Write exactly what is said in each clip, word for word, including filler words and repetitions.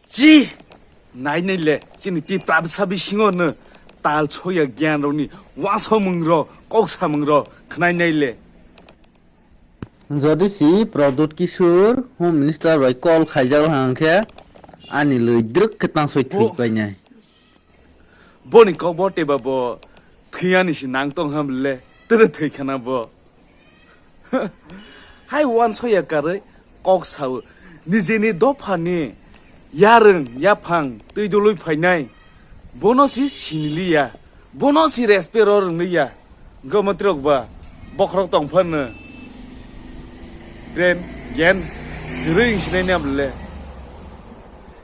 Chi! Nai nai le, chini Tipra bwsa bisingo no tal soya gyan rokni wansomung rok, kok samung rok khnai nai le. Jodi si Pradyut Kishore Home Minister bai call khaijak hwnkhe ani lwi drwk khe tangsoi thwi painai. Boni kok bo teba bo thwiyani si nang tong ham le, tere thwi khana bo. Hai wansoya karwi kok sao, nijeni dophani yarwng yaphang twi dului phainai, bono si siniliya, bono si respect rw rwngliya. Hwnkhe omo tirok ba bokhorok tong phano brain gyan rwing sinai ni amle.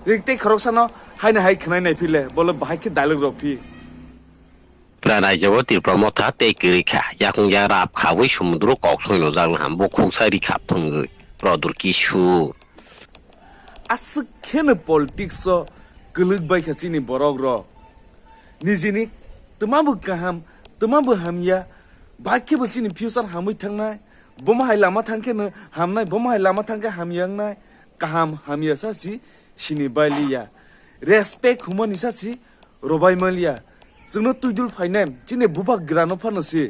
Rik tei khoroksano haino hai khwnai nai phile, bole bahai khe dialogue rok phi. Pura raijao Tipra motha tei kwrwi kha, yakung ya rap khawi sumudro kok soi no jak naham bo khungsa ri kha phwngwi Pradyut Kishore. Aswk kheno politics o kwlwk bai kha chini borok rok. Nijini twma bo kaham, twma bo hamya, bai khe bo chini future hamwi thangnai. Bomo hai lama thang khe no hamnai, bomo hai lama thang khe hamya wngnai. Kaham hamya sa si sini bai liya. Respect humani sa si robai maliya. Chwngno tuidul phainai, chini bubak grano phano si.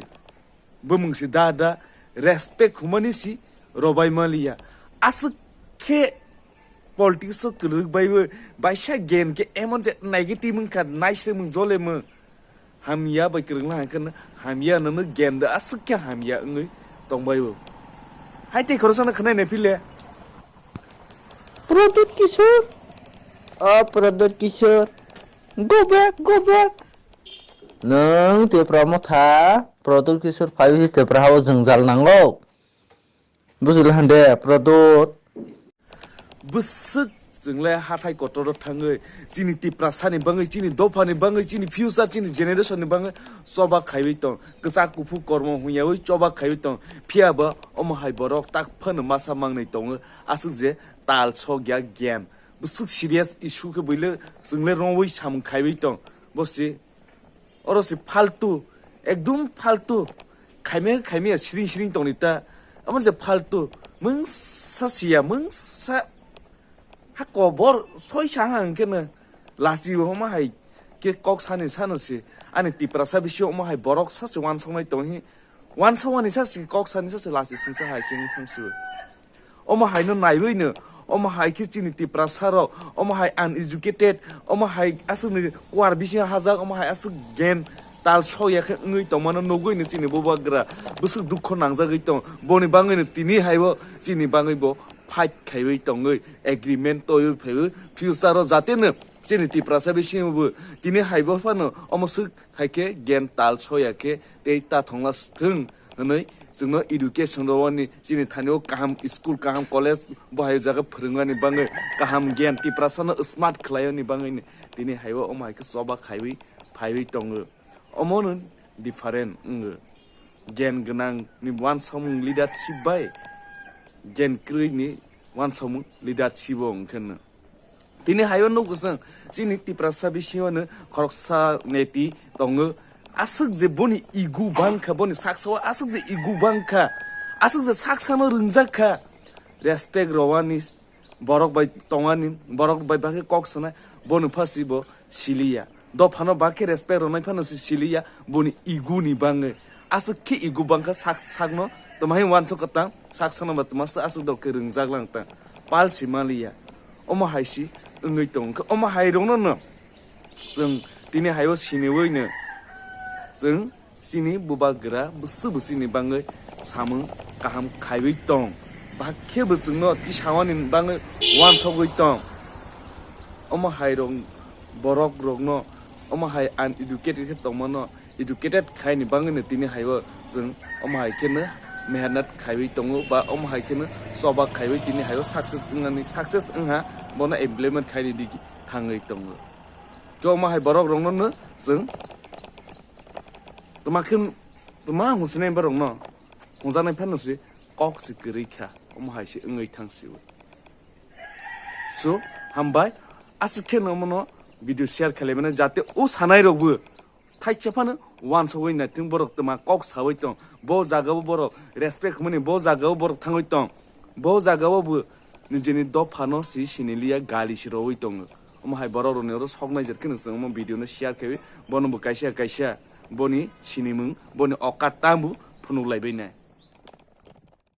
Bumung si da da respect humani si robai maliya. Aswk khe politics o kwrwk bai bo baisa gen khe emon je negative wngkha, naisremung jolemung. Hamya bai kwrwngna hai kheno hamya nono gen da aswk khe hamya wngwi tongbai bo. Hai tei khoroksa no khwnai nai phile. Pradyut Kishore. O Pradyut Kishore. Go back, go back. Nwng Tipra motha, Pradyut Kishore phaiwi Tipra hao jwngjal nango. Bujila hande, Pradyut. Bwswk chwngle hathai kotor o thangwi, chini Tiprasani bangwi, chini dophani bangwi, chini future, chini generation ni bangwi choba khaiwi tong. Kwchak kuphuk kormo hwnyawi choba khaiwi tong. Phiya bo omo hai borok tak phano masa mangnwi tongo. Aswk je tal sokya gyan. Bwswk serious issue khe buile chwngle rongwi samung khaiwi tong. Bo si Oro si faltu, ekdum faltu. Khaimya khaimya siring siring tongni ta. Amo je faltu. Mungsa siya, mungsa. Ha kobor, soi sa ha hwnkhe no. Lasi omo hai khe kok sani sano si. Ani Tiprasa bisi omo hai borok sa se wansoknai tonghi. Wansokmani sa si kok sani sa se lasi singsa hai sing thang si. Omo hai no naiwi no, omo hai khe chini Tiprasa rok, omo hai uneducated, omo hai aswk ni kuar bisingo hajak, omo hai aswk gen tal sokya khe wngwi tongmano nugwi no chini bubagra bwswk dukho nangjagwi tong. Boni bangwi no tini hai bo chini bangwi bo fight khaiwi tongwi agreement toiwi phaiwi future o jate no chini Tiprasa bisingo bo tini hai bo phano omo swk hai khe gen tal sokya khe tei ta thongla swthwng hwnwi chwngno education rwani chini thani o kaham school, kaham college, bo hai o jaga phwrwngmani bangwi, kaham gyan Tiprasano smart khwlaiyani bangwi ni tini hai o omo hai khe choba khaiwi phaiwi tongo. Omo no different wngo. Gyan gwnang ni wansokmung leadership bai gyan kwrwi ni wansokmung leadership o wngkhe no. Tini hai o nugo chwng chini Tiprasa bisingo no khoroksa neti tongo. Aswk je boni ego bangkha, boni saksa o aswk je ego bangkha, aswk je saksa no rwngjak kha. Respect rwani, borok bai tongani, borok bai bakhe kok sanai, bono pha si bo siliya. Dophano bakhe respect rwnai phano si siliya, boni ego ni bangwi. Aswk khe ego bangkha sak, sakno, tamo hai wansuk kwtang, sak sakno ba tamo aswk, aswk dok khe rwngjak lang tang. Pal si maliya. Omo hai si wngwi tong. Omo hai rokno no chwng tini hai o siniwi no chwng chini bubagra bwswk bwswk ni bangwi samung kaham khaiwi tong. Bakhe bo chwngno tisawani bangwi wansogwi tong. Omo hai rok borok rokno omo hai uneducated khe tongmano educated khaini bangwino tini hai o chwng omo hai kheno mehnat khaiwi tongo ba omo hai kheno choba khaiwi tini hai o success wngnani, success wngha, bono implement khaini digi thangwi tongo. Khe omo hai borok rokno no chwng tma khe tma hwnsinai borokno hwnjaknai phano se kok se kwrwi kha, omo hai se wngwi thang se o. So, hambai, aswk khe no omono video share khlai mano, jate o sanai rok bo thaisa phano wansogwi naithung, borok tma kok sawi tong, bo jaga o borok respect hwnmani, bo jaga o borok thangwi tong, bo jaga o bo Nijini dophano si siniliya gali si rowi tongo. Omo hai borok rokni oro sok naijer kheno chwng omo video no share khewi bono bo kaisa kaisa boni sinimung boni okat tambu phunuk laibai nai.